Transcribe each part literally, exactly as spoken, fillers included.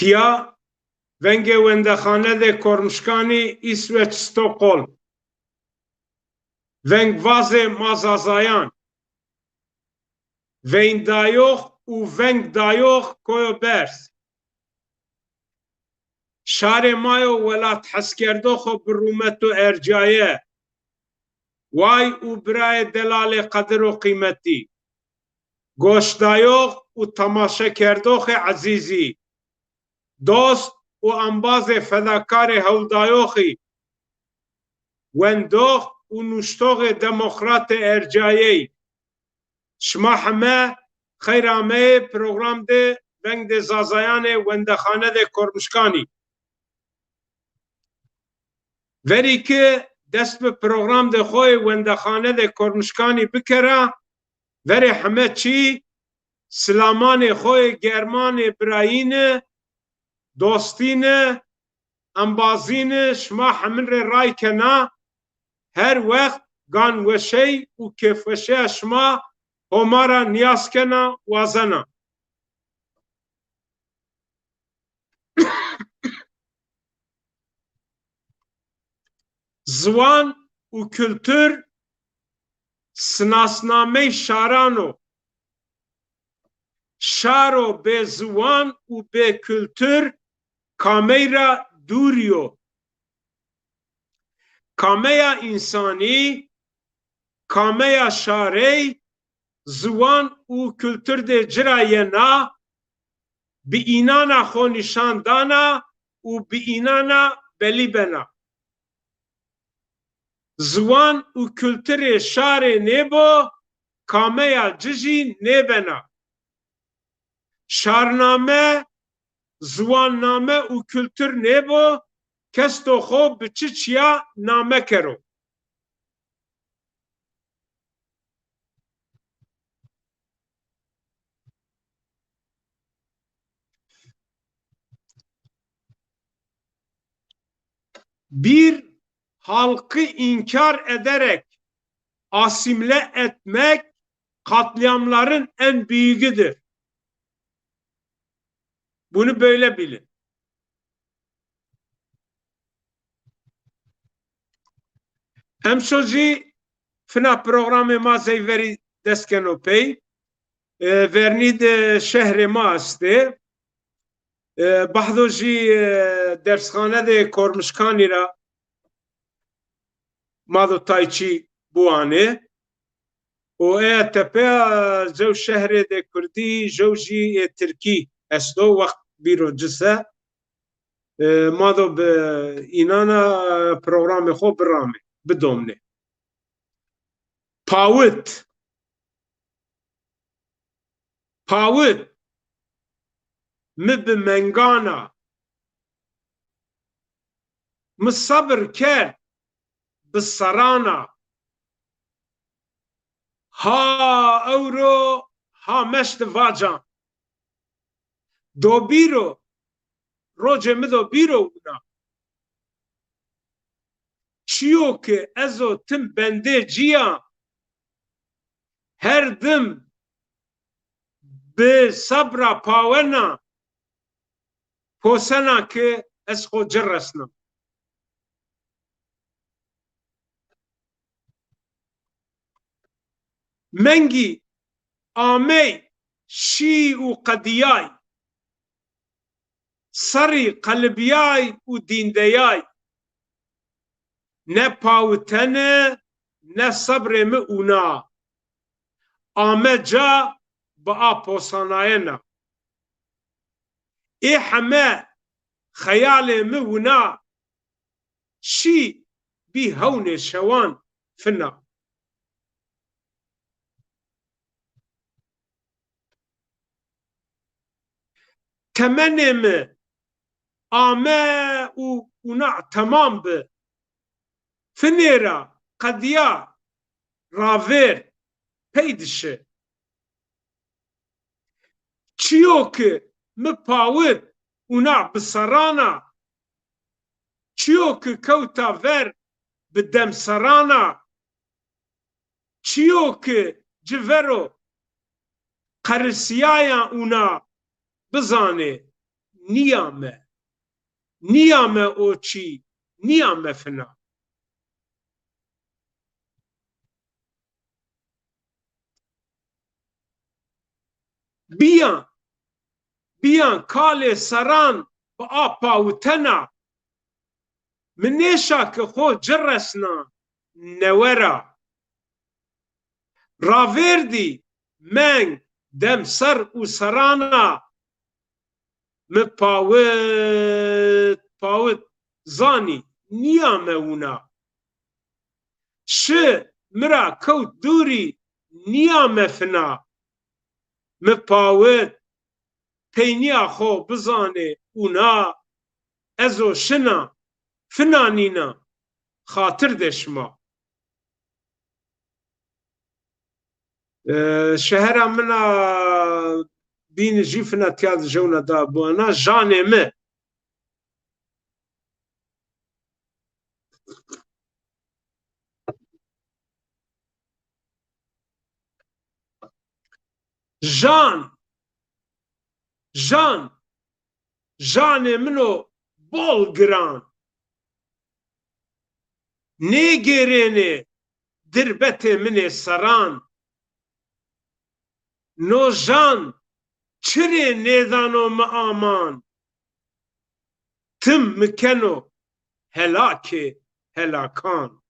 Tiya, vengê Wendexanedê Kormişkanî, Îsveç, Stockholm. Veng vazê ma Zazayan. Veyndayox û vengdayox Koyo Berz. Şarê ma yo welat heskerdoxo bi rûmet û ercaye. Way û birayê delalê qedir û qîmetî. Goşdayox û temaşekerdoxê ezîzî. Dost û embazê fedakarê hewldayoxî. Wendox û nuştoxê demokratê ercayeyî. Şima heme xeyr ameyê programdê Vengdê Zazayanê Wendexanedê Kormişkanî. Verî ki dest bi programdê xo yê Wendexanedê Kormişkanî bikera, verê heme çî silamanê xo yê germanê birayîni, dostîni, embazîni şima hemin rê ray kena, her wext ganweşey û kêfweşeya şima Homa ra nîyaz kena, wazena. Ziwan û kultur sinasnamey şaran o. Şaro bê ziwan û bê kultur kamey ra dûrî yo. Kameya însanî, kameya şarey, ziwan û kulturdê ci ra yena, bi înana xo nîşan dana û bi înana belî bena. Ziwan û kulturê şarê nêbo, kameya ci jî nêbena. Şarname, ziwanname û kultur nêbo, kes do xo bi çi çîya name kero. Bir halkı inkar ederek asimle etmek katliamların en büyüğüdür. Bunu böyle bilin. Emşo jî fina programê ma zey verî dest keno pey. E, vernî de şehrê ma estê. E, bahdo jî, e, dersxanedê Kormişkanî ra ma do tay çî biwanê. Û eya tepeya jew şehrê de kurdî, jew jî ê tirkî esto, wext bîro ci se. E, ma do bi înana programê xo biramê, bidomnê. Pawit. Pawit. Mi bi mengana. Mi sebir kerd bi serana. Ha ewro ha meşti vacan. Do bîro, rocê mi do bîro wina. Çiyo ki ez o tim bendê ci ya, her dim bi sebra pawena, posena ki ez xo ci resna. Mengî amey, şî û qedîyay. Serrî qelibîyay û dîndeyay. Ne pawitene, ne sebrê mi ûna. Ame ca bi a posanayena. Ê heme xeyalê mi wina. Şî bî hewnê şewan fina. Temenê mi ame û wina temam bi. Finê ra qedîya ravêr pey di şi. Çiyo ki mi pawit wina bi serran a, çiyo ki kewta ver bi demserran a, çiyo ki ci ver o qerisîyaya wina bizanê, nîyame. Nîyame o çî, nîyame fina. Bîyan, bîyan kalê serran bi a pawitena. Mi nêşa ke xo ci resna newe ra. Ravêrdî meng dem ser û serran a. Mi pawit, pawit, zanî nîyame wina. Şi mi ra kewt dûrî, nîyame fina. Mi pawit, peynîya xo bizanê ûna, ez o şina, fina nîna, xatir de şima. E, şehera min a bîn jî fina tîya de jewna da buena janê mi. Jan, jan, janê min o bol giran. Nêgêrênê dirbetê min ê serran. No jan çi rê nêdano mi aman? Tim mi keno helakê helakan.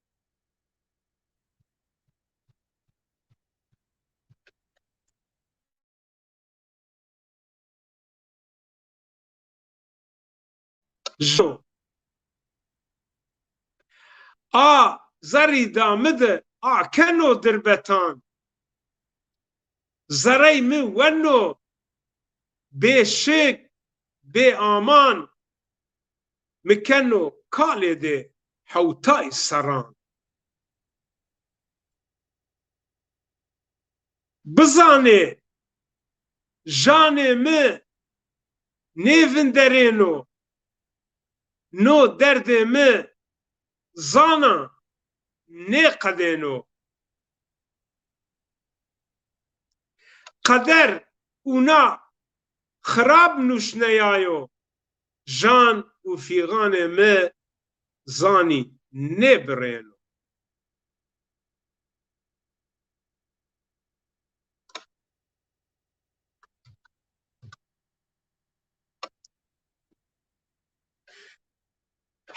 Jo. A zerrî da mi de akeno dirbetan. Zerrey mi weno bêşik, bêaman. Mi keno kalê de hewtay serran. Bizanê janê mi nêvinderêno, no derdê mi zana nêqedêno. Qeder ûna xirab nuşneyayo, jan û fîxanê mi zanî nêbirêno.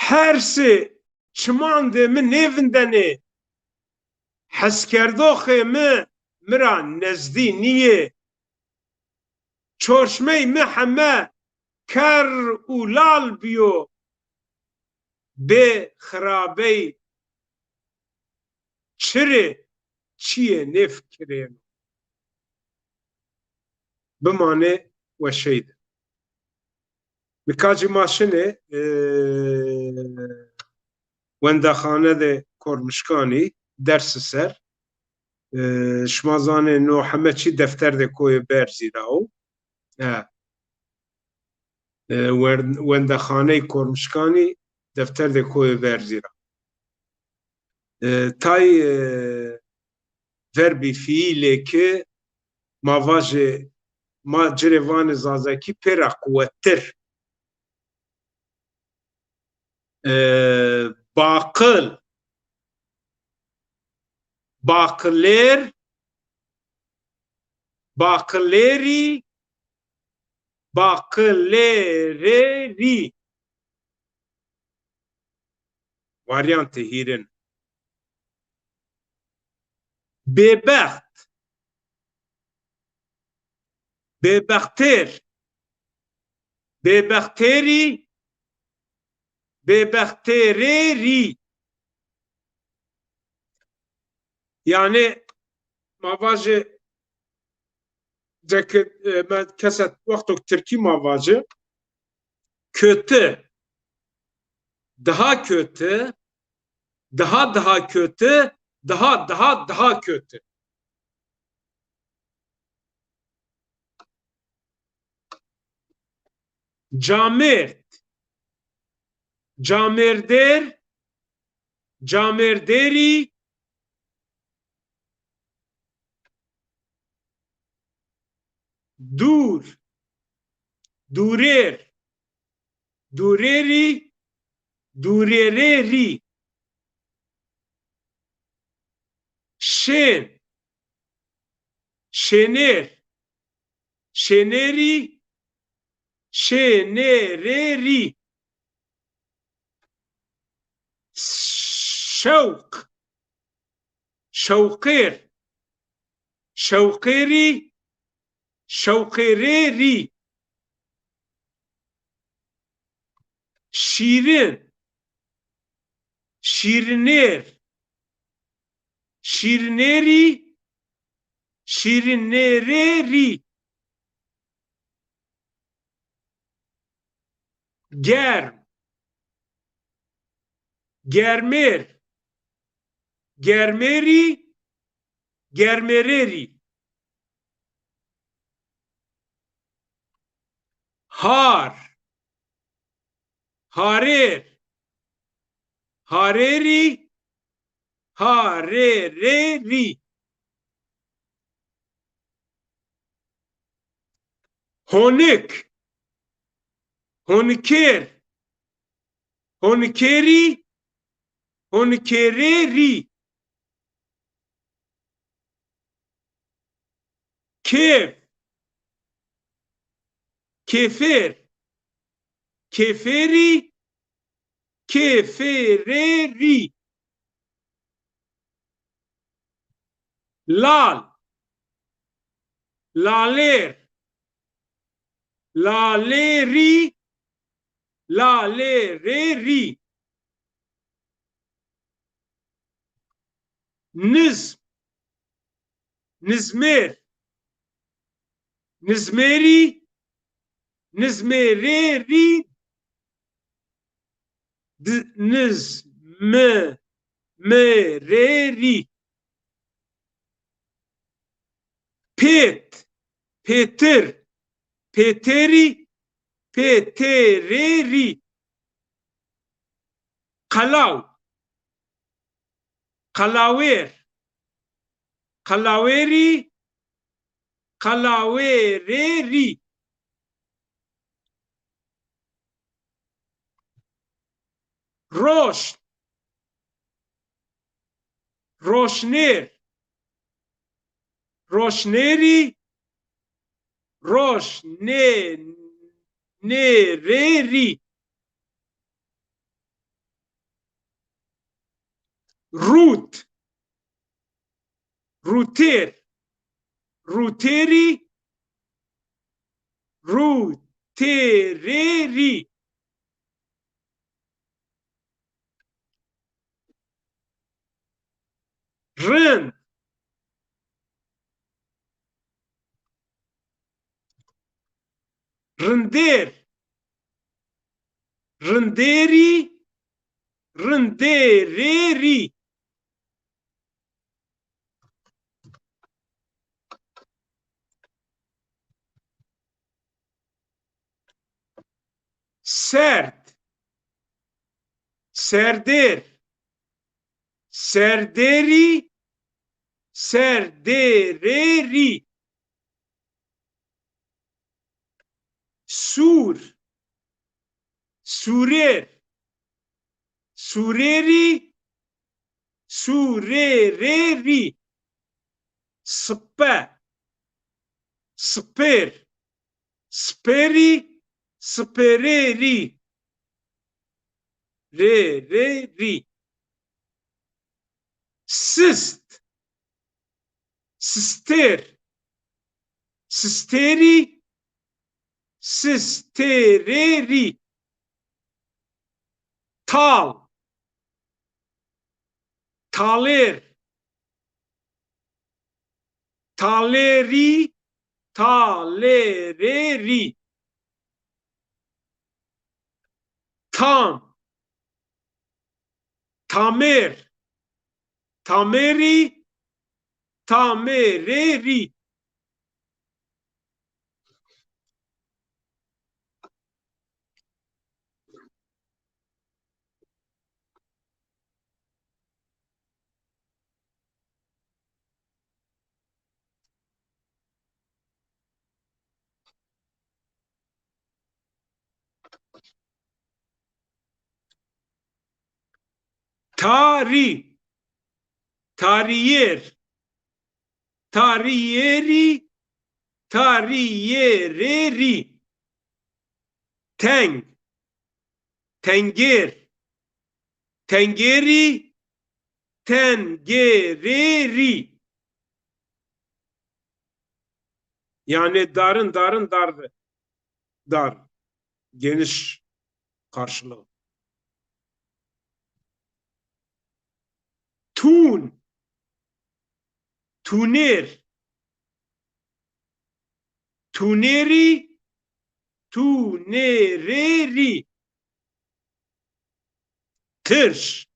Hersê çimandê mi nêvindenê. Heskerdoxê mi mi ra nezdî nîyê. Çorşmey mi heme kerr û lal bîyo. Bê xirabey çi rê çîyê nêfikirêno. Bimanê weşey de. Nika jî ma şinê, e, wendexane de Kormişkanî, dersi ser. E, şima zanê no heme çî defter de koyê Berzî ra o. E, e, wer-, wendexaney Kormişkanî defter de koyê Berzî ra. E, tay, e, verbî fiîlê ke ma vajê, ma ci rê vanê zazakî pê ra quwettir. E, baqil, baqilêr, baqilêrî, baqilêrêrî. Varyantê hîrin. Bêbext. Bêbextêr. Bêbextêrî. Bêbextêrêrî. Yanî ma vajê, ceke, e, me kese wexto tirkî ma vajê, kötü, daha kötü, daha daha kötü, daha daha daha kötü. Camêrd, camêrdêr, camêrdêrî, dûr, dûrêr, Dûrêrî, dûrêrêrî. Şên, şênêr, şênêrî, şênêrêrî. Şewq, şewqêr, şewqêrî, şewqêrêrî. Şîrin, şîrinêr, şîrinêrî, şîrinêrêrî. Germ, germêr, germêrî, germêrêrî. Har, harêr, harêrî, harêrêrî. Honik, honikêr, honikêrî, honikêrêrî. Kêf, kêfêr, kêfêrî, kêfêrêrî. Lal, lalêr, lalêrî, lalêrêrî. Nizm, nizmêr, nizmêrî, nizmêrêrî. Di-, niz-, mi-, mêrêrî. Pêt, pêtir, pêtêrî, pêtêrêrî. Qelaw, qelawêr, qelawêrî, qelawêrêrî. Roşn, roşnêr, roşnêrî, roşnê-, nêrêrî. Rût, rûtêr, rûtêrî, rûtêrêrî. Rind, rindêr, rindêrî, rindêrêrî. Serd, serdêr, serdêrî, serdêrêrî. Sûr, sûrêr, sûrêrî, sûrêrêrî. Sipe, sipêr, sipêrî, sipêrêrî. Rê, rê, rî. Sist, sistêr, sistêrî, sistêrêrî. Tal, talêr, talêrî, talêrêrî. Tam, tamêr, tamêrî, tamêrêrî. Tarî, tarîyêr, tarîyêrî, tarîyêrêrî. Teng, tengêr, tengêrî, tengêrêrî. Yani darın, darın, dar, dar. Geniş karşılığı. Tûn, tûnêr, tûnêrî, tûnêrêrî. Tirş,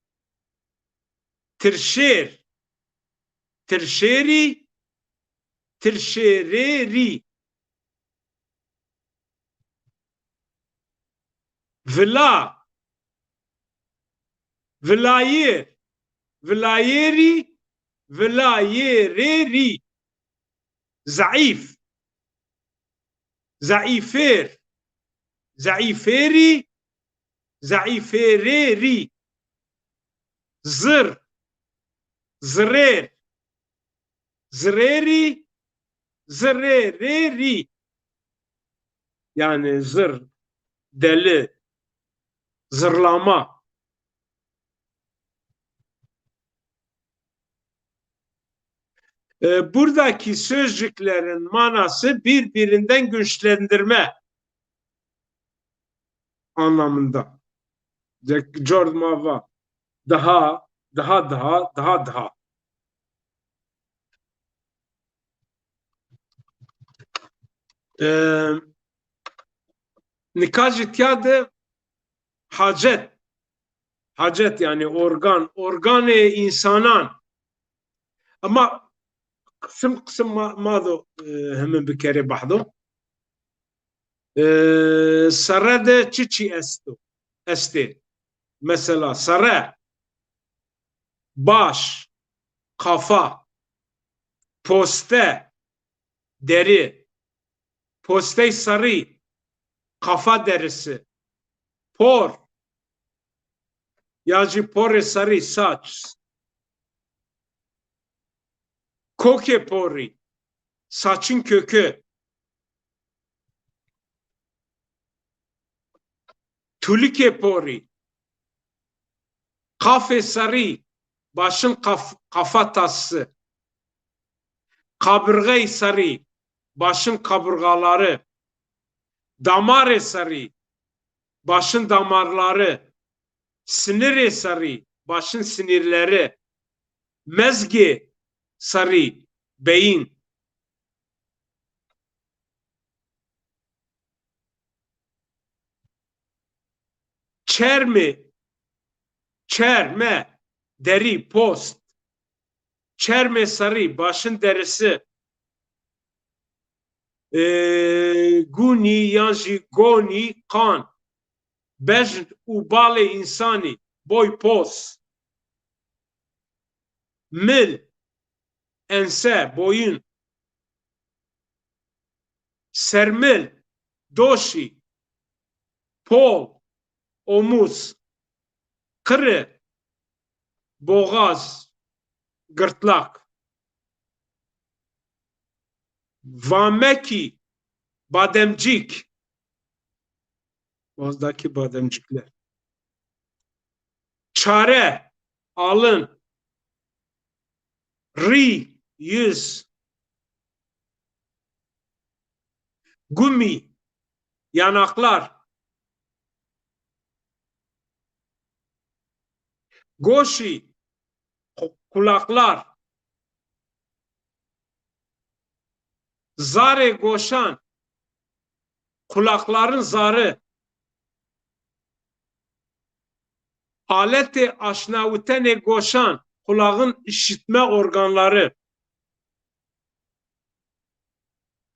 tirşêr, tirşêrî, tirşêrêrî. Vila, vilayêr, vilayêrî, vilayêrêrî. Zeîf, zeîfêr, zeîfêrî, zeîfêrêrî. Zir, zirêr, zirêrî, zirêrêrî. Yani zir, deli, zırlama. E, buradaki sözcüklerin manası birbirinden güçlendirme anlamında. Cor ma va. Daha, daha, daha, daha, daha. E, nika jî tîya de hacet. Hacet yani organ, organê insanan. Ama qism qism ma, ma do, e, hemin bikerê bahdo. E, serre de çi çi esto? Estê. Mesela serre, baş, kafa, poste, deri, postey serrî, kafa derisi, por, ya jî porê serrî, saç, kokê porî, saçın kökü, tulikê porî, qafê serrî, başın kaf-, kafa tasısı, kaburgay serrî, başın kaburgaları, damarê serrî, başın damarları, sinirê serrî, başın sinirleri, mezgê serrî, beyin. Çermê, çerme, deri, post. Çermê serrî, başın derisi. E, gûnî yan jî gonî, kan. Bejn û balê însanî, boy, pos. Mil, ense, boyun. Sermil, doşî, pol, omuz. Qiri, boğaz, gırtlak. Vamekî, bademcik. Boğazdaki bademcikler. Çare, alın. Rî, yüz. Gumî, yanaklar. Goşî, ku-, kulaklar. Zarê goşan, kulakların zarı. Aletê aşnawitenê goşan, kulağın işitme organları.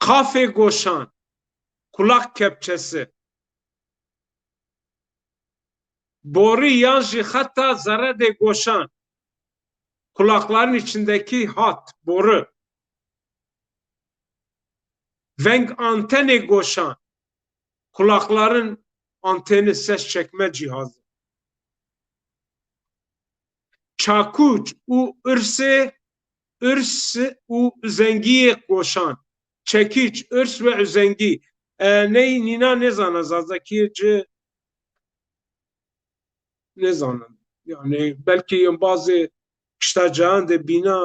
Qafê goşan, kulak kepçesi. Boru yan jî xeta zeredê goşan, kulakların içindeki hat, boru. Veng antenê goşan, kulakların anteni, ses çekme cihazı. Çakuç û ursê, urs û uzengiyê goşan. Çekiç, urs ve uzengî. E, ney nîna nêzana zazakî ci nêzanin. Yani belkî yên bazê kişta cayan de bîna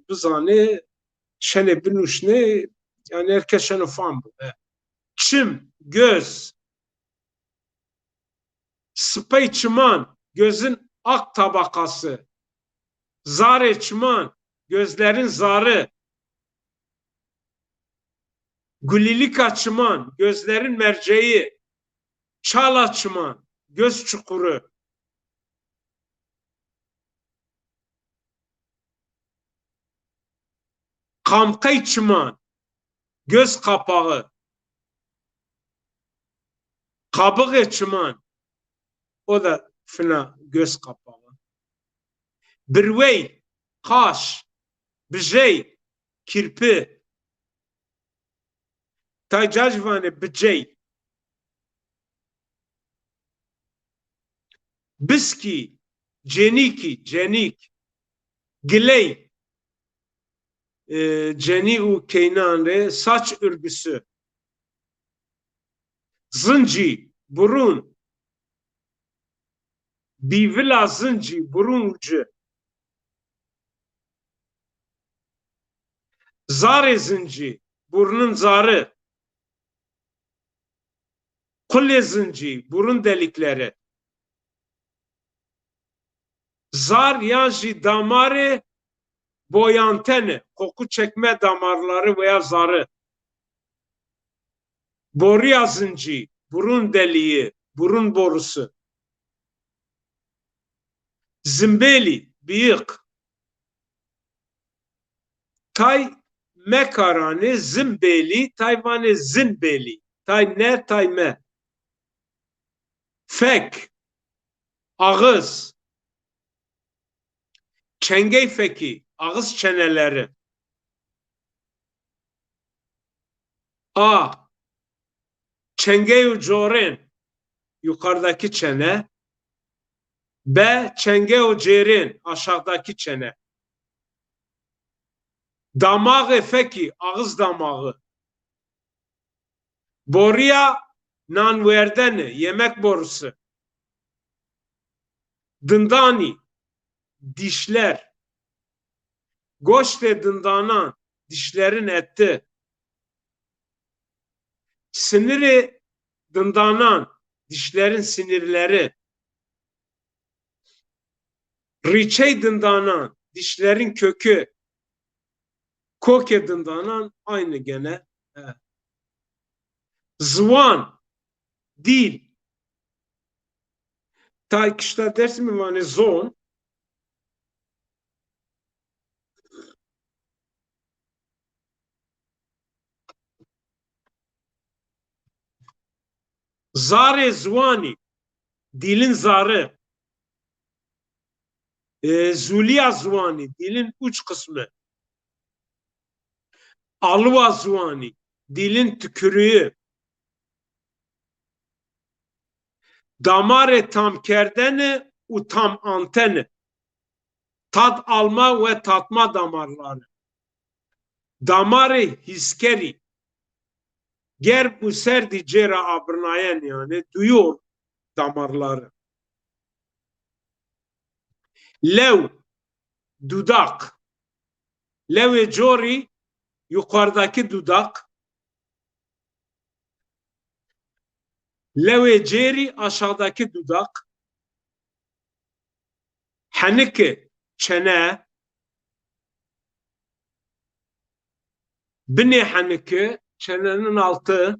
bizanê, şenê binuşnê, yani her kes şeno fam bibe. Çim, göz. Sipey çiman, gözün ak tabakası. Zarê çiman, gözlerin zarı. Gulilika çiman, gözlerin merceği. Çala çiman, göz çukuru. Qamqey çiman, göz kapağı. Qabığê çiman, o da fina göz kapağı. Birwey, kaş, bijey, kirpi. Tay ca jî vanê bicey. Biskî, cenîkî, cenîk. Giley, e, cenî û keynan rê, saç örgüsü. Zincî, burun. Bîvila zincî, burun ucu. Zarê zincî, burnun zarı. Qulê zincî, burun delikleri. Zar yan jî damarê boyanteni, koku çekme damarları veya zarı. Borîya zincî, burun deliği, burun borusu. Zimbêlî, bıyık. Tay mekaranê zimbêlî, tay vanê zinbêlî. Tay ne, tay me. Fek, ağız. Çengey fekî, ağız çeneleri. A. Çengey û corên, yukarıdaki çene. B. Çengey û cêrên, aşağıdaki çene. Damağê fekî, ağız damağı. Borîya nanwerdeni, yemek borusu. Dindanî, dişler. Goştê dindanan, dişlerin eti. Sinirê dindanan, dişlerin sinirleri. Rîçey dindanan, dişlerin kökü. Kokê dindanan aynı gene. He. Ziwan, dil. Tay kişta Dêrsimî vanê zon. Zarê ziwanî, dilin zarı. E, zulîya ziwanî, dilin uç kısmı. Aluwa ziwanî, dilin tükürüğü. Damarê tamkerdeni û tam anteni. Tat alma ve tatma damarları. Damarê hîskerî. Germ û serdî cêra abirnayen, yani duyuyor damarları. Lew, dudak. Lewê corî, yukarıdaki dudak. Lewê cêrî, aşağıdaki dudak. Henike, çene. Binê henike, çenenin altı.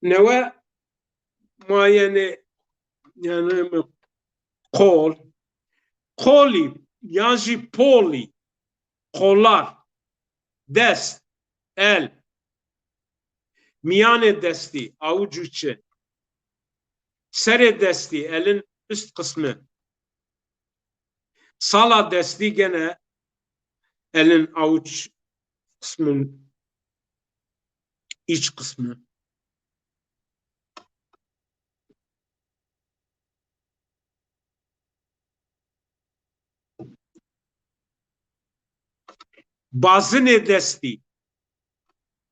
Newe ma yenê, yani qol. Qolî, yan jî polî. Kollar. Dest, el. Mîyanê destî, avuç içi. Serê destî, elin üst kısmı. Sala destî gene elin avuç kısmın iç kısmı. Bazinê destî.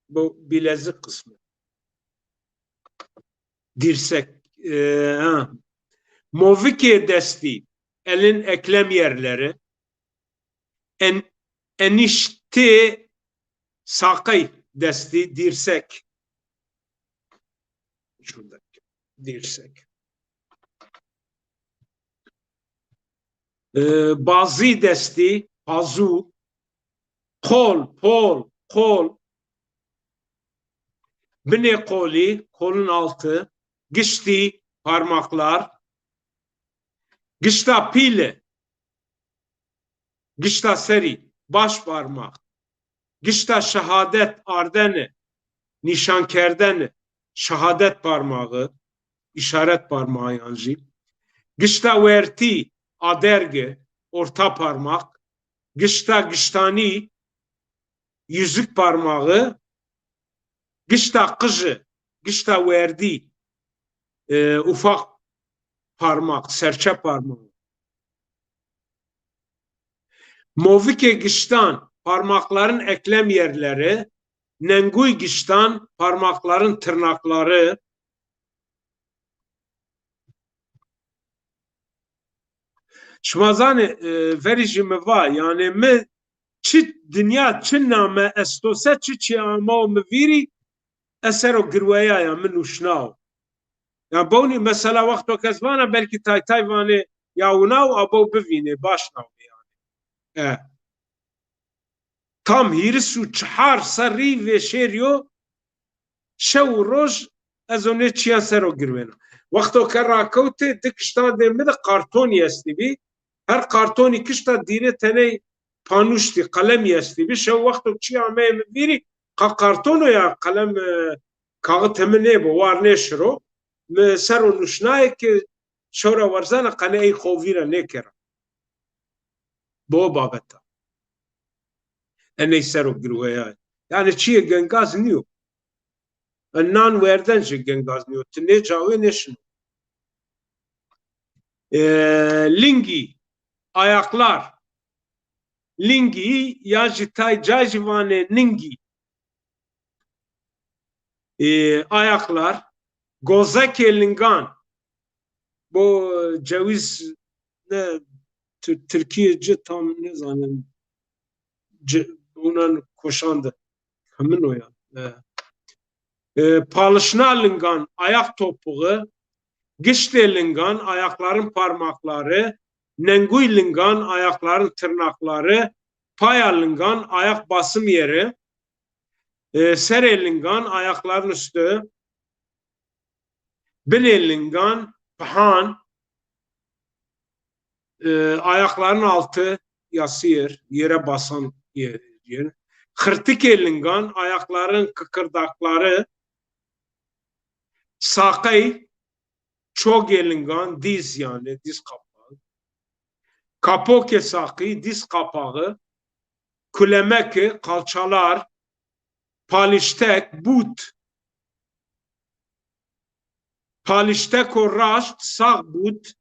Bu bilezik kısmı. Dirsek. E, ha. Movikê destî. Elin eklem yerleri. En, eniştê saqey destî, dirsek. Şuradaki dirsek. E, bazî destî, pazu. Qol, pol, qol. Binê qolî, kolun altı. Giştî, parmaklar. Gişta pîli, gişta serî, baş parmak. Gişta şehadet, ardeni, nîşan kerdeni, şehadet parmağı, işaret parmağı yan jî. Gişta wertî, adergi, orta parmak. Gişta giştanî, yüzük parmağı. Gişta qiji, gişta werdî, e, ufak parmak, serçe parmağı. Movikê giştan, parmakların eklem yerleri. Nenguy giştan, parmakların tırnakları. Şima zanê, e, verî jî mi va, yanî mi çi dinya, çi name esto se, çi çî ama û mi vîrî, ez ser o girweyaya, mi nuşnao. Yanî bewnî mesela wexto ke ez vana belkî tay tay vanê ya wina û a bew bivînê, baş nao yanî. E. Tam hîris û çihar serrî vêşêrîyo, şew û roj ez o nê çîyan ser o girwêna. Wexto ke rakewtê, di kiştandê mi de kartonî estîbî. Her kartonî kişta dîrê teney panuştî, qelemî estîbî. Şew wexto çî ameyê mi vîrî, qa karton o ya, qelem, e, kaxit hemi nêbo, war nêşiro. Mi ser o nuşnayê ke şewra werzena qelê ey xo vîra nêkera. Bo babeta. Eney ser o girweyayê. Yanî çîyê gengaz nîyo. E, nan werden jî gengaz nîyo. Ti nê cawê nêşino. E, lingî, ayaklar. Lingî ya jî tay cay jî vanê ningî. E, ayaklar, gozekê lingan. Bu cewiz ne, Tür-, Tirkîye ci tam nêzanim. Ci, unan koşandı. Hemin o ya. E. E, palışna lingan, ayak topuğu, giştê lingan, ayakların parmakları, nenguy lingan, ayakların tırnakları, paya lingan, ayak basım yeri, e, serê lingan, ayakların üstü, binê lingan, pihan, e, ayakların altı, yasir, yere basan yer, yer. Xırtıkê lingan, ayakların kıkırdakları, saqey, çogê lingan, diz yanî, diz kapağı. Kapokê saqî, diz kapağı. Kulemeki, kalçalar. Paliştek, but. Palişteko raşt, sağ but.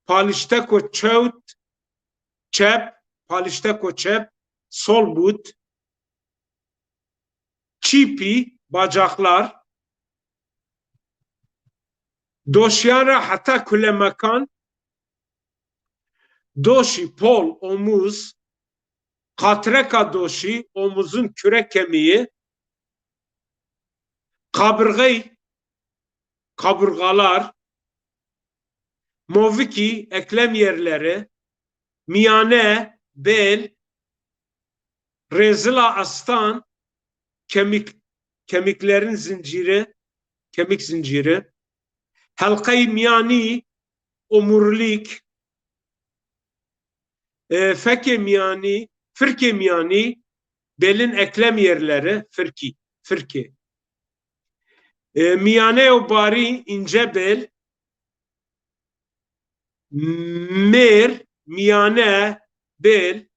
Palişteko çewt, çep. Palişteko çep, sol but. Çîpî, bacaklar. Doşîyan ra heta kulemekan. Doşî, pol, omuz. Qatireka doşî, omuzun kürek kemiği. Kaburgey, kaburgalar. Movikî, eklem yerleri. Miyane, bel. Rêzila astan, kemik, kemiklerin zinciri, kemik zinciri. Helqey miyanî, omurilik. E, fekê miyanî, firkê miyanî, belin eklem yerleri, firkî, firkê. E, miyaneyo barî, ince bel. Mêr, miyane, bel.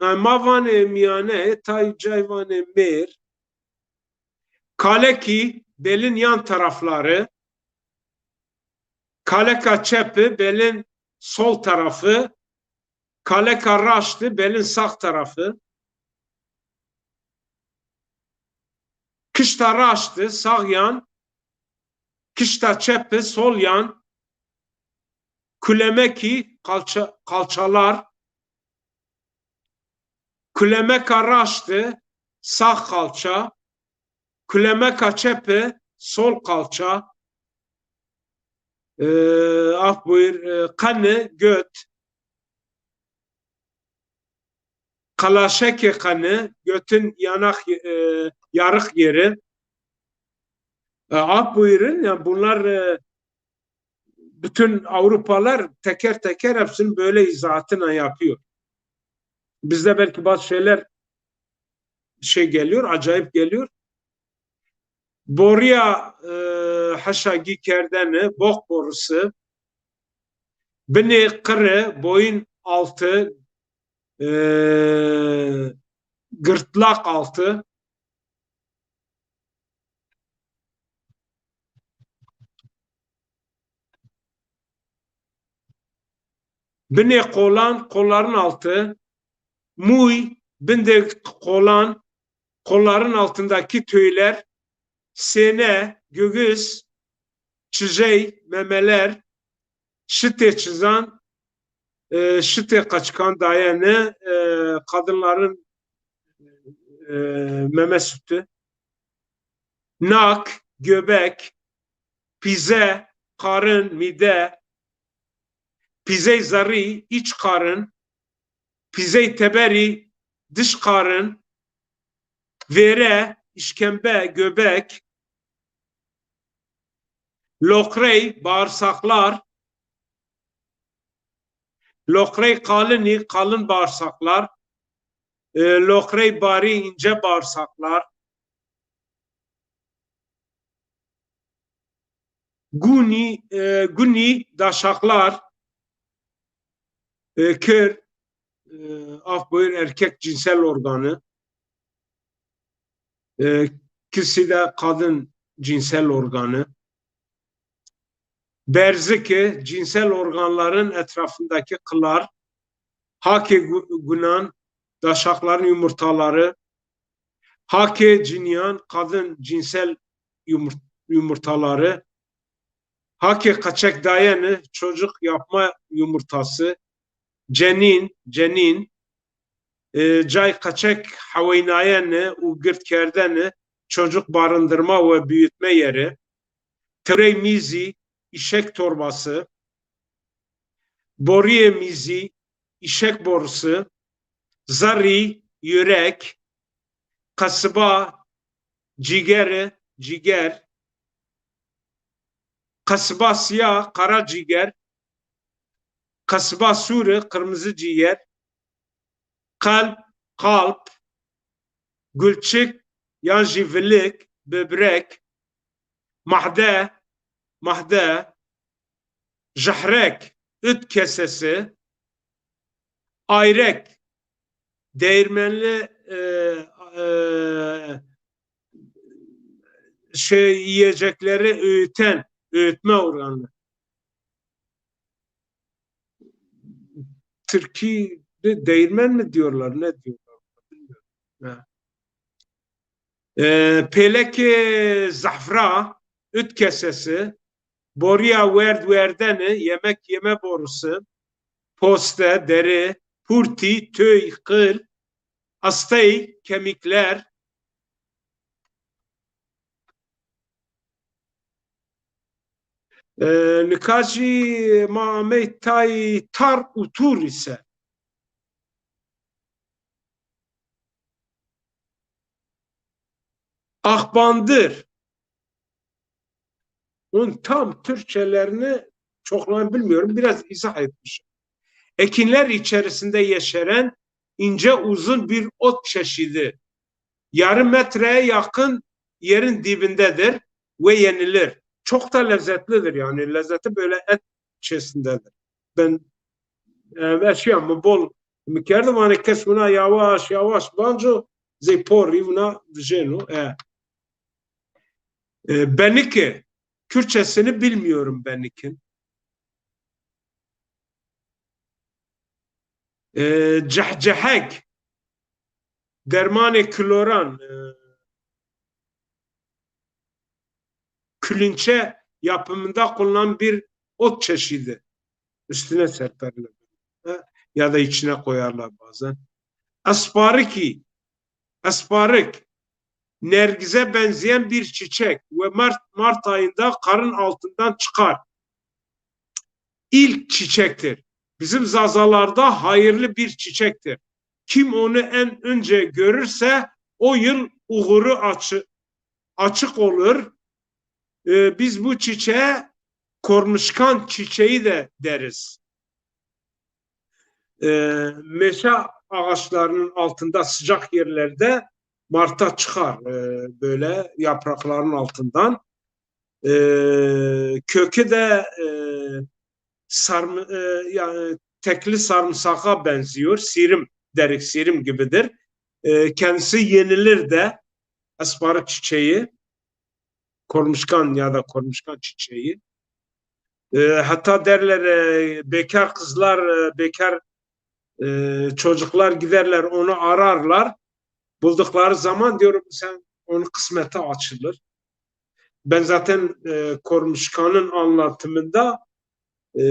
Yanî ma vanê miyane, tay cay vanê mêr. Kalekî, belin yan tarafları. Kaleka çepi, belin sol tarafı. Kaleka raşti, belin sağ tarafı. Kişta raşti, sağ yan. Kişta çepi, sol yan. Kulemeki, kalça-, kalçalar. Kulemeka raşti, sağ kalça. Kulemeka çepi, sol kalça. E, af buyur, e, qeni, göt. Kalaşekê qeni, götün yanak, e, yarık yeri. E, af buyurun, yani bunlar, e, bütün Avrupalar teker teker hepsinin böyle izahatını yapıyor. Bizde belki bazı şeyler şey geliyor, acayip geliyor. Borîya, e, heşagî kerdene, bok borusu. Binê qiri, boyun altı, e, gırtlak altı. Binê qolan, kolların altı. Muy, bindê qolan, kolların altındaki tüyler. Sêne, göğüs. Çizey, memeler. Şitê çizan, e, şitê qaçikan dayene, e, kadınların, e, meme sütü. Nak, göbek. Pîze, karın, mide. Pîzey zerrî, iç karın. Pîzey teberî, dış karın. Vêre, işkembe, göbek. Loqrey, bağırsaklar. Loqrey kalini, kalın bağırsaklar. E, loqrey barî, ince bağırsaklar. Guni, e, guni, daşaklar, e, kir, e, af buyur, erkek cinsel organı, e, kisi de kadın cinsel organı. Berziki, cinsel organların etrafındaki kıllar. Hake gu-, gunan, daşakların yumurtaları. Hake ciniyan, kadın cinsel yumurt-, yumurtaları. Hake qeçek dayeni, çocuk yapma yumurtası. Cenin, cenin, e, cay qeçek heweynayeni û gird kerdeni, çocuk barındırma ve büyütme yeri. Tewrey mîzî, işek torbası. Boriyê mîzî, işek borusu. Zerrî, yürek. Qesiba, cîgeri, cîger. Qesiba siya, kara cîger. Qesiba sûri, kırmızı ciğer. Qelb, kalp. Gulçik, yan jî vilik, böbrek. Mahde, mahde. Jehrek, ıt kesesi. Ayrek, değirmenli, e, e, şey, yiyecekleri öğüten, öğütme organı. Türkiye'de değirmen mi diyorlar, ne diyorlar? Bilmiyorum. Ha. E, pêlekê zehfra, ıt kesesi, boriya werd werdeni, yemek yeme borusu, poste, deri, purtî, tüy, kıl, astey, kemikler. E, nika jî ma amey tay tar û tûrî ser. Akbandır. Bunun tam Türkçelerini çok bilmiyorum. Biraz izah etmişim. Ekinler içerisinde yeşeren ince uzun bir ot çeşidi. Yarım metreye yakın yerin dibindedir ve yenilir. Çok da lezzetlidir yani. Lezzeti böyle et içerisindedir. Ben, e, eşya mi bol mi kerdim, hani kes buna yavaş yavaş banco zey porî buna vijêno. E. E, benike. Kürtçesini bilmiyorum benikin. E, cehcehek, dermanê kloran, e, külünçe yapımında kullanılan bir ot çeşidi. Üstüne serperler. Ha, ya da içine koyarlar bazen. Aspariki, asparik, nergize benzeyen bir çiçek ve Mart, Mart ayında karın altından çıkar. İlk çiçektir. Bizim Zazalarda hayırlı bir çiçektir. Kim onu en önce görürse o yıl uğuru açı-, açık olur. Ee, biz bu çiçeğe kormuşkan çiçeği de deriz. Ee, meşe ağaçlarının altında, sıcak yerlerde Mart'ta çıkar, e, böyle yaprakların altından. E, kökü de, e, sarmı-, e, yani tekli sarımsağa benziyor. Sirim derik, sirim gibidir. E, kendisi yenilir de, asparık çiçeği, kormuşkan ya da kormuşkan çiçeği. E, hatta derler, e, bekar kızlar, e, bekar, e, çocuklar giderler, onu ararlar. Buldukları zaman diyorum, sen, onun kısmeti açılır. Ben zaten, e, Kormuşkan'ın anlatımında, e,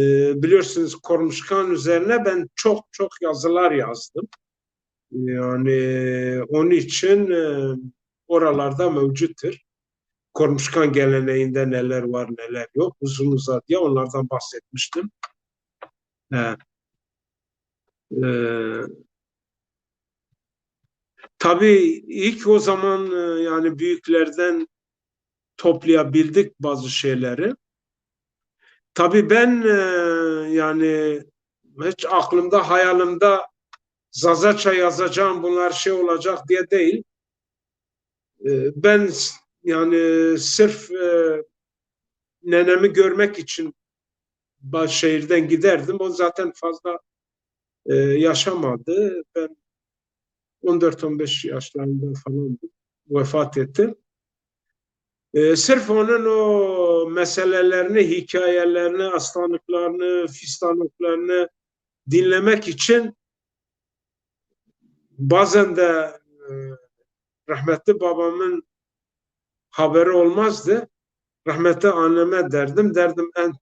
biliyorsunuz, Kormuşkan üzerine ben çok çok yazılar yazdım. Yani onun için, e, oralarda mevcuttur. Kormuşkan geleneğinde neler var, neler yok, uzun uzadıya onlardan bahsetmiştim. E, e, tabii ilk o zaman, e, yani büyüklerden toplayabildik bazı şeyleri. Tabii ben, e, yani hiç aklımda, hayalımda Zazaça yazacağım, bunlar şey olacak diye değil. E, ben s-, yani sırf, e, nenemi görmek için ba-, şehirden giderdim. O zaten fazla, e, yaşamadı. Ben on dört on beş yaşlarında falan vefat etti. E, sırf onun o meselelerini, hikayelerini, aslanlıklarını, fistanlıklarını dinlemek için bazen de, e, rahmetli babamın haberi olmazdı. Rahmetli anneme derdim. Derdim, en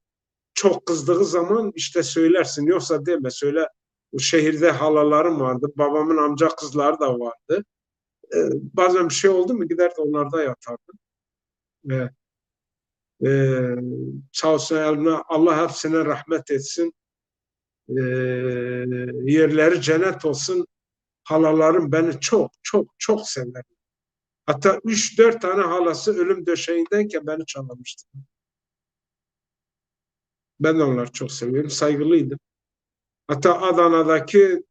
çok kızdığı zaman işte söylersin. Yoksa deme, söyle. O şehirde halalarım vardı. Babamın amca kızları da vardı. E, bazen bir şey oldu mu giderdi onlarda yatardım. Ve, e, sağ olsun, Allah hepsine rahmet etsin. E, yerleri cennet olsun. Halalarım beni çok, çok, çok sever. Hatta üç, dört tane halası ölüm döşeğindeyken beni çağırmıştı. Ben de onları çok seviyorum, saygılıydım. Hatta Adana'daki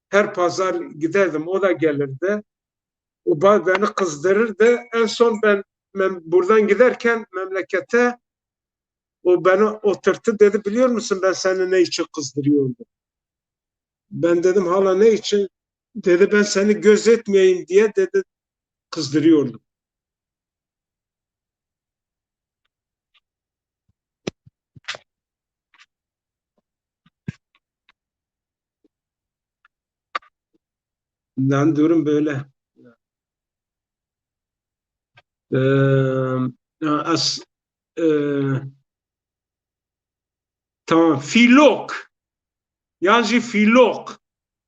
her pazar giderdim, o da gelirdi. O ba-, beni kızdırırdı. En son ben, ben buradan giderken memlekete o beni oturttu, dedi, "Biliyor musun ben seni ne için kızdırıyordum?" Ben dedim, "Hala ne için?" Dedi, "Ben seni gözetmeyeyim diye," dedi, "kızdırıyordum." Yani durum böyle. Ee, as, e, tamam. Filok. Yanji filok.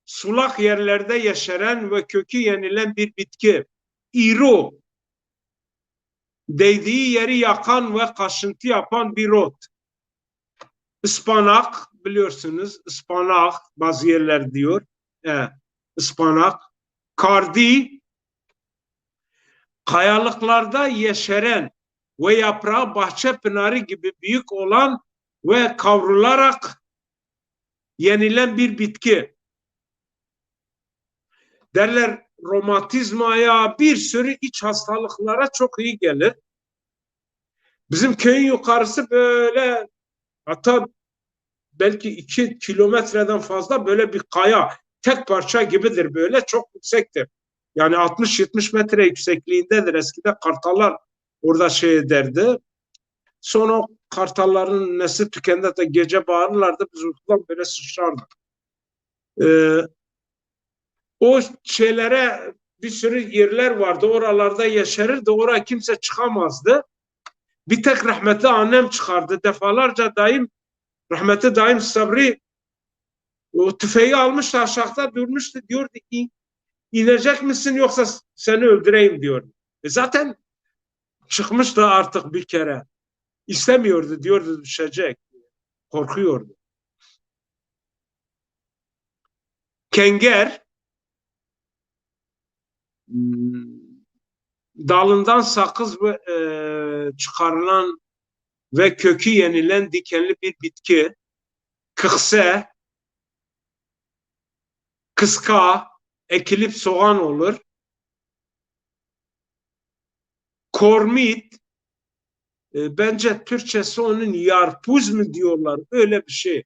Sulak yerlerde yeşeren ve kökü yenilen bir bitki. İro. Değdiği yeri yakan ve kaşıntı yapan bir ot. Ispanak, biliyorsunuz, ıspanak, bazı yerler diyor. E, ıspanak. Kardi, kayalıklarda yeşeren ve yaprağı bahçe pınarı gibi büyük olan ve kavrularak yenilen bir bitki. Derler, romatizmaya, bir sürü iç hastalıklara çok iyi gelir. Bizim köyün yukarısı böyle, hatta belki iki kilometreden fazla böyle bir kaya, tek parça gibidir böyle, çok yüksektir. Yani altmış yetmiş metre yüksekliğindedir. Eskiden kartallar orada şey ederdi. Sonra o kartalların nesli tükendi de gece bağırırlardı, biz uykudan böyle sıçrardık. E, o çêlere bir sürü yerler vardı. Oralarda yeşerirdi. Oraya kimse çıkamazdı. Bir tek rahmetli annem çıkardı. Defalarca dayım, rahmetli dayım Sabri o tüfeği almıştı, aşağıda durmuştu. Diyordu ki, "İnecek misin yoksa seni öldüreyim?" diyordu. E, zaten çıkmıştı artık bir kere. İstemiyordu, diyordu düşecek. Korkuyordu. Kenger, hmm, dalından sakız ve, e, çıkarılan ve kökü yenilen dikenli bir bitki. Kıkse, kıska, ekilip soğan olur. Kormit, e, bence Türkçesi onun yarpuz mu diyorlar, öyle bir şey.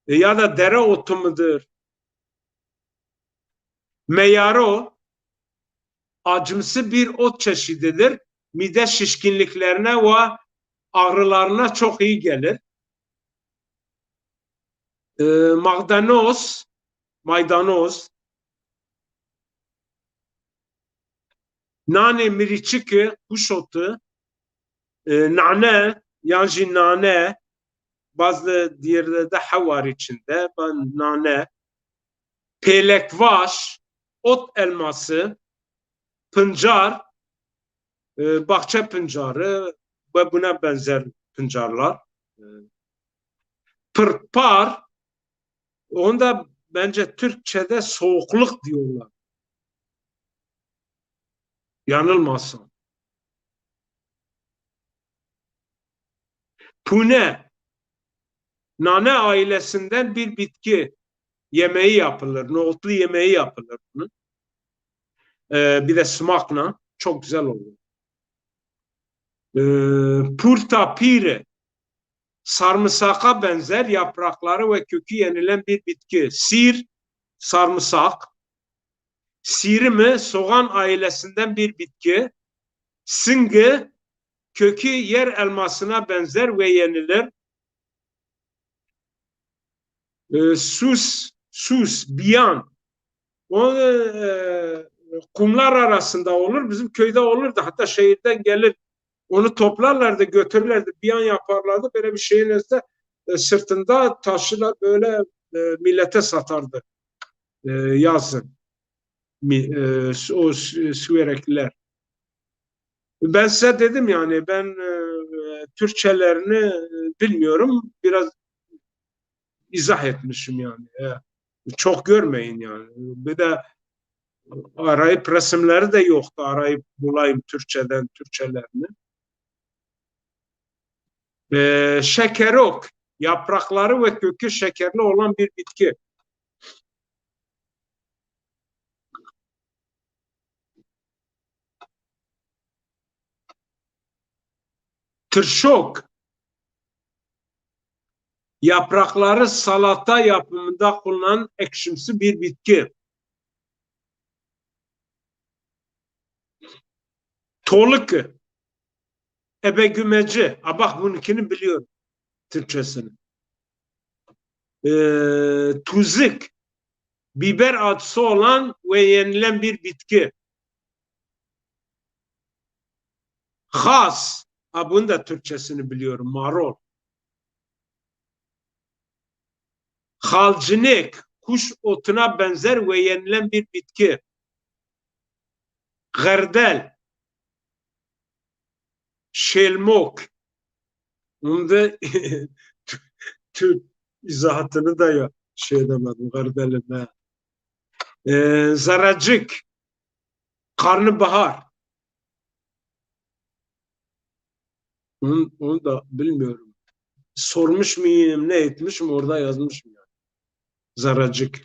E, ya da dereotu mudur? Meyaro, acımsı bir ot çeşididir. Mide şişkinliklerine ve ağrılarına çok iyi gelir. E, magdanoz, maydanoz, nanê miriçiki, kuş otu, e, nane, yan jî nane, bazı diğerlerde he var içinde, ba-, nane, pêlekvaş, ot elması, pincar, e, bahçe pincarı ve buna benzer pincarlar. E, pırpar, onda bence Türkçe'de soğukluk diyorlar. Yanılmasın. Pune, nane ailesinden bir bitki yemeği yapılır. Nohutlu yemeği yapılır bunun. Ee, bir de sumakla çok güzel olur. Ee, purta piri, sarımsaka benzer yaprakları ve kökü yenilen bir bitki. Sir, sarımsak. Sirimi, soğan ailesinden bir bitki. Singı, kökü yer elmasına benzer ve yenilir. E, sus, sus, biyan. O, e, kumlar arasında olur, bizim köyde olurdu. Hatta şehirden gelir, onu toplarlardı, götürürlerdi, biyan yaparlardı. Böyle bir şeyin üstüne, e, sırtında taşıyla böyle, e, millete satardı, e, yazın. Mi-, e, o Sü-, Süverekliler. Ben size dedim yani, ben, e, Türkçelerini, e, bilmiyorum. Biraz izah etmişim yani. E, çok görmeyin yani. Bir de arayıp, resimleri de yoktu. Arayıp bulayım Türkçeden Türkçelerini. E, şekerok, yaprakları ve kökü şekerli olan bir bitki. Tırşok, yaprakları salata yapımında kullanılan ekşimsi bir bitki. Tolıkı, ebegümeci. A bak, bununkini biliyorum Türkçesini. Ee, tuzuk, biber acısı olan ve yenilen bir bitki. Xas, ha, bunun da Türkçesini biliyorum, marul. Xalcinik, kuş otuna benzer ve yenilen bir bitki. Xerdel, şelmok. Bunu da Türk izahatını da ya şey edemedim, xerdelin, ha. Ee, zerrecik, karnabahar. Onu, onu da bilmiyorum. Sormuş muyum, ne etmişim, orada yazmışım yani. Zerrecik.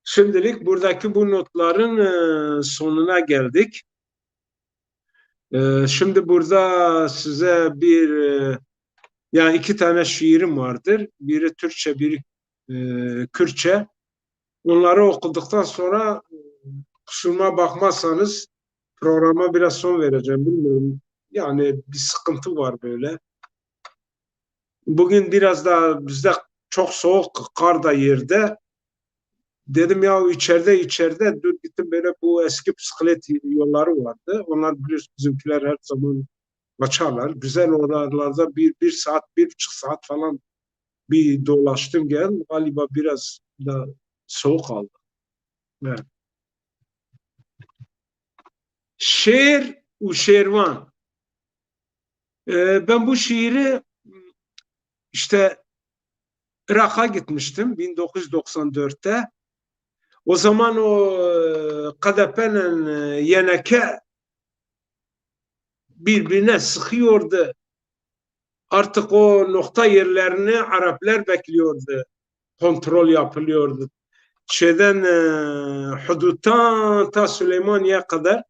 Şimdilik buradaki bu notların, e, sonuna geldik. E, şimdi burada size bir, e, yani iki tane şiirim vardır. Biri Türkçe, biri, e, Kürtçe. Onları okuduktan sonra, e, kusuruma bakmazsanız programa biraz son vereceğim. Bilmiyorum. Yani bir sıkıntı var böyle. Bugün biraz da bizde çok soğuk, kar da yerde. Dedim ya içeride, içeride. Dün gittim, böyle bu eski bisiklet yolları vardı. Onlar biliyorsun bizimkiler her zaman açarlar. Güzel oralarda bir, bir saat, bir buçuk saat falan bir dolaştım geldim. Galiba biraz da soğuk aldım. Evet. Şêr û Şêrvan. Ee, ben bu şiiri işte Irak'a gitmiştim bin dokuz yüz doksan dörtte. O zaman o e, K D P'nin e, Y N K birbirine sıkıyordu. Artık o nokta yerlerini Araplar bekliyordu. Kontrol yapılıyordu. Şeyden e, huduttan ta Süleymaniye kadar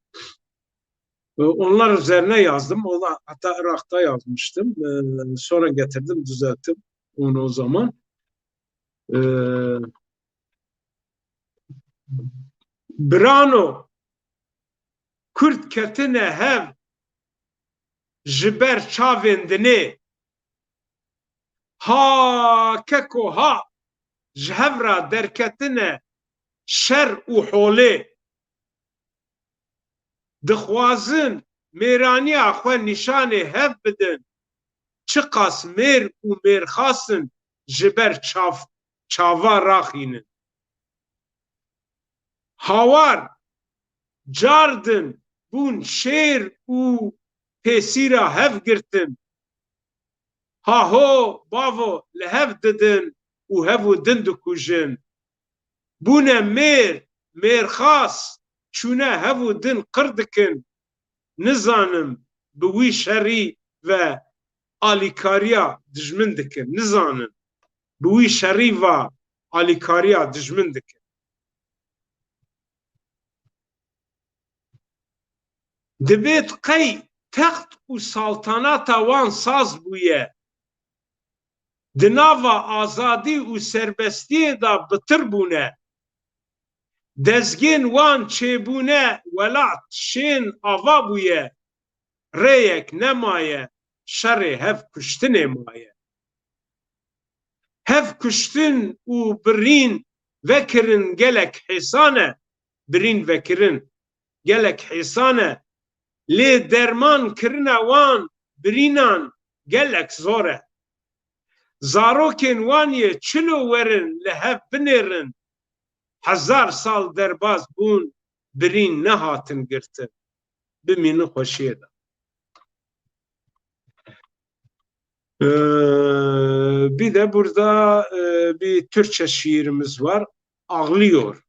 e, onlar üzerine yazdım. O da hatta Irak'ta yazmıştım. E, sonra getirdim, düzelttim onu o zaman. E, Birano, Kurd ketine hev ji ber çavên dinê. Ha keko ha, ji hev ra derketine şer û holê. Dixwazin mêraniya xwe nîşanê hev bidin. Çiqas mêr û mêrxas in ji ber çav, çava raxînin. Hawar cardin bûn şêr û pêsîra hev girtin. Haho, bavo, li hev didin û hev û din dikujin. Bûne mêr, mêrxas, çûne hev û din qir dikin. Nizanim bi wî şerî ve alîkariya dijmin dikin. Nizanim bi wî şerî ve alîkariya dijmin dikin. Dibêt qey text û saltanata wan saz bûye. Di nava azadî û serbestiyê de bitir bûne. Dezgên wan çêbûne, welat şên ava bûye. Rêyek nemaye, şerê hev kuştinê maye. Hev kuştin û birîn vekirin gelek hêsan e, birîn vekirin gelek hêsan e. Lê derman kirina wan birînan gelek zor e. Zarokên wan yê çilo werin li hev binêrin, hezar sal derbaz bûn, birîn nehatin girtin. Bimînin xweşiyê de. Ee, bir de burada e, bir Türkçe şiirimiz var. Ağlıyor.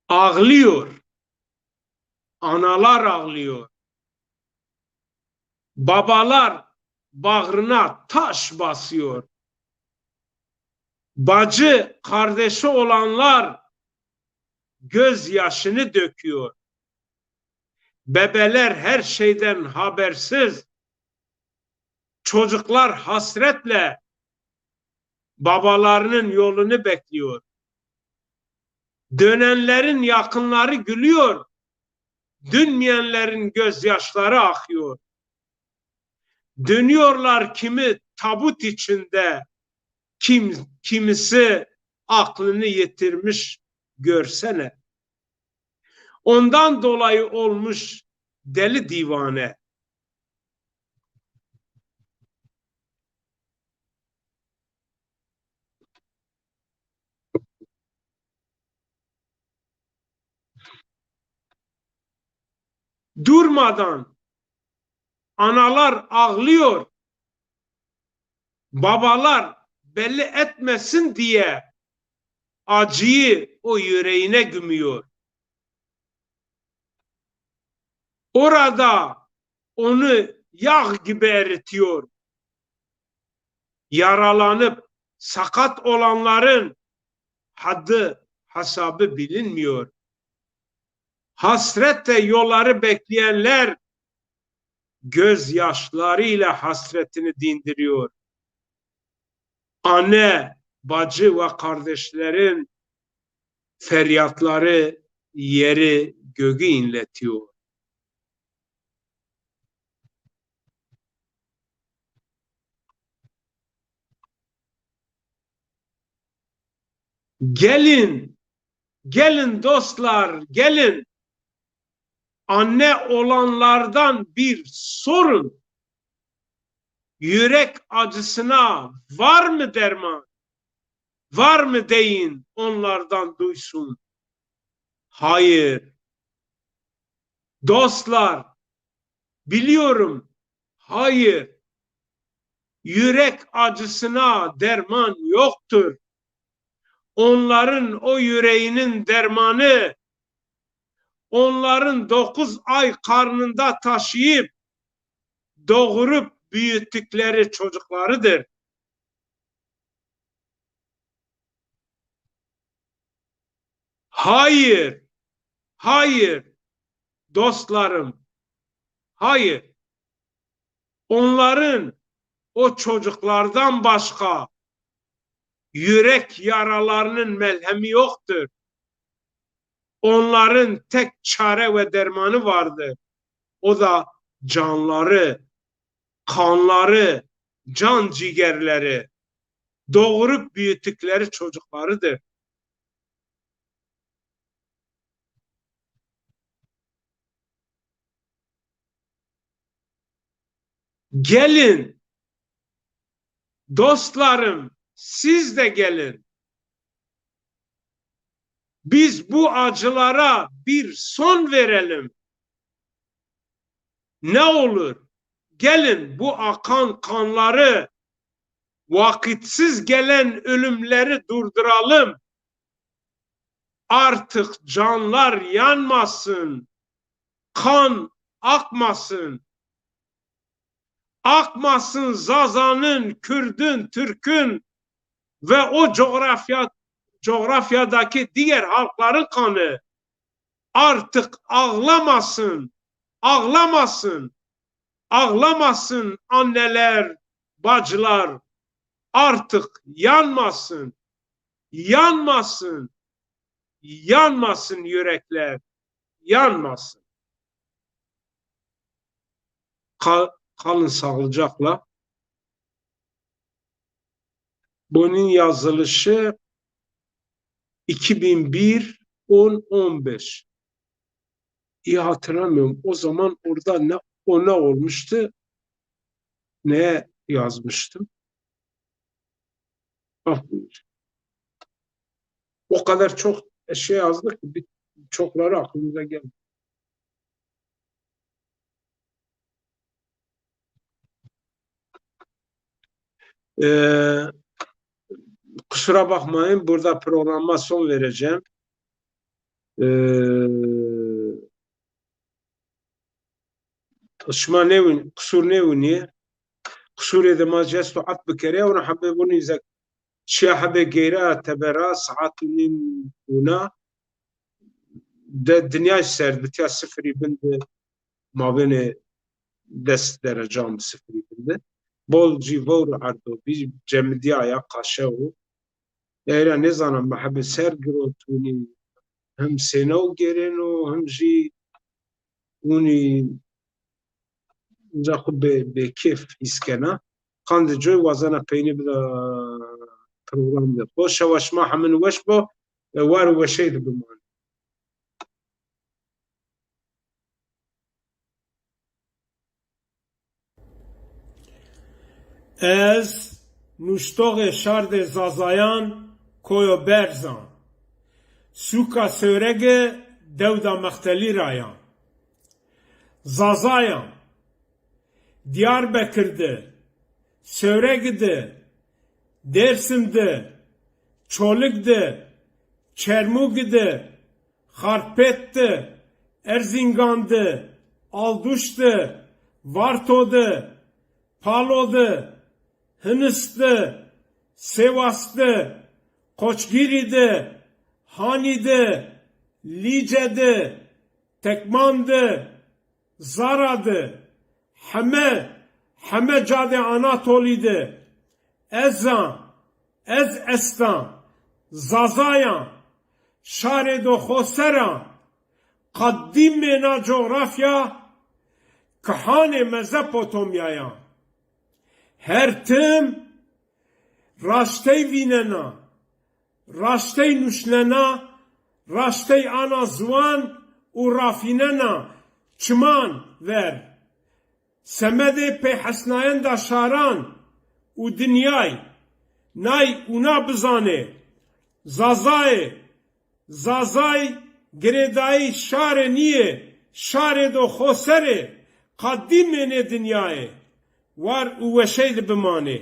Ağlıyor. Analar ağlıyor. Babalar bağrına taş basıyor. Bacı, kardeşi olanlar gözyaşını döküyor. Bebeler her şeyden habersiz. Çocuklar hasretle babalarının yolunu bekliyor. Dönenlerin yakınları gülüyor. Dönmeyenlerin gözyaşları akıyor. Dönüyorlar kimi tabut içinde, kim, kimisi aklını yitirmiş görsene. Ondan dolayı olmuş deli divane. Durmadan analar ağlıyor. Babalar belli etmesin diye acıyı o yüreğine gümüyor. Orada onu yağ gibi eritiyor. Yaralanıp sakat olanların haddi hesabı bilinmiyor. Hasretle yolları bekleyenler gözyaşlarıyla hasretini dindiriyor. Anne, bacı ve kardeşlerin feryatları yeri gögü inletiyor. Gelin, gelin dostlar, gelin. Anne olanlardan bir sorun. Yürek acısına var mı derman? Var mı deyin, onlardan duysun. Hayır. Dostlar, biliyorum, hayır. Yürek acısına derman yoktur. Onların o yüreğinin dermanı, onların dokuz ay karnında taşıyıp doğurup büyüttükleri çocuklarıdır. Hayır, hayır, dostlarım, hayır. Onların, o çocuklardan başka yürek yaralarının melhemi yoktur. Onların tek çare ve dermanı vardır. O da canları, kanları, can cigerleri, doğurup büyüttükleri çocuklarıdır. Gelin, dostlarım, siz de gelin. Biz bu acılara bir son verelim. Ne olur, gelin bu akan kanları, vakitsiz gelen ölümleri durduralım. Artık canlar yanmasın, kan akmasın. Akmasın Zaza'nın, Kürd'ün, Türk'ün ve o coğrafya, coğrafyadaki diğer halkların kanı. Artık ağlamasın, ağlamasın, ağlamasın anneler, bacılar. Artık yanmasın, yanmasın, yanmasın yürekler, yanmasın. Ka-, kalın sağlıcakla. Bunun yazılışı iki bin bir, on, on beş. İyi hatırlamıyorum. O zaman orada ne, o ne olmuştu, ne yazmıştım. Bak, o kadar çok şey yazdık ki bir, çokları aklımıza gelmedi. Ee, kusura bakmayın, burada programa son vereceğim. Ee, şima nêwin-, qisûr nêwinî. Qisûrê de ma jesto ef bikerê, ona hebe vunî zek şiya hebe geyra tebera saet û nîm wina de dinyay ser bitiya sifirî bin de mabênê des derecan bi sifirî bin de. Bol jî vewr erdo bî, cemidîyaya qaşe û. Eyra nêzana ma hebe ser girot wunî him sênew gêrêno him jî wunî uca xwu bê, bêkêf hîs kena. Qandê coy wazena peynî bida program de. Xo şewa şima hemin weş bo, e, war û weşey de bimanê. Ez nuştoxê şardê Zazayan Koyo Berz a. Sûka Sêwregi dewda Mextelî ra ya. Zazayan Diyarbekir de, Sêwregi de, Dêrsim de, Çolig de, Çermûgi de, Xarpêt de, Erzîngan de, Alduş de, Varto de, Palo de, Hinis de, Sêwas de, Qoçgîrî de, Hanî de, Lîce de, Tekman de, Zara de, heme, heme cadê Anatolî de, ez a, ez esta, Zaza ya, şarê do xo ser a. Qadîmê na cografya kihanê Mezopotomya ya. Her tim raştey vînena, raştey nuşnena, raştey ana ziwan û rafînena çiman ver. Semedê pêhesnayenda şaran û dinyay, nay ûna bizanê. Zazayê, Zazay girêdayî şarê nîyê, şarê do xo ser ê, qadîmê nê dinyayê. War û weşey di bimanê.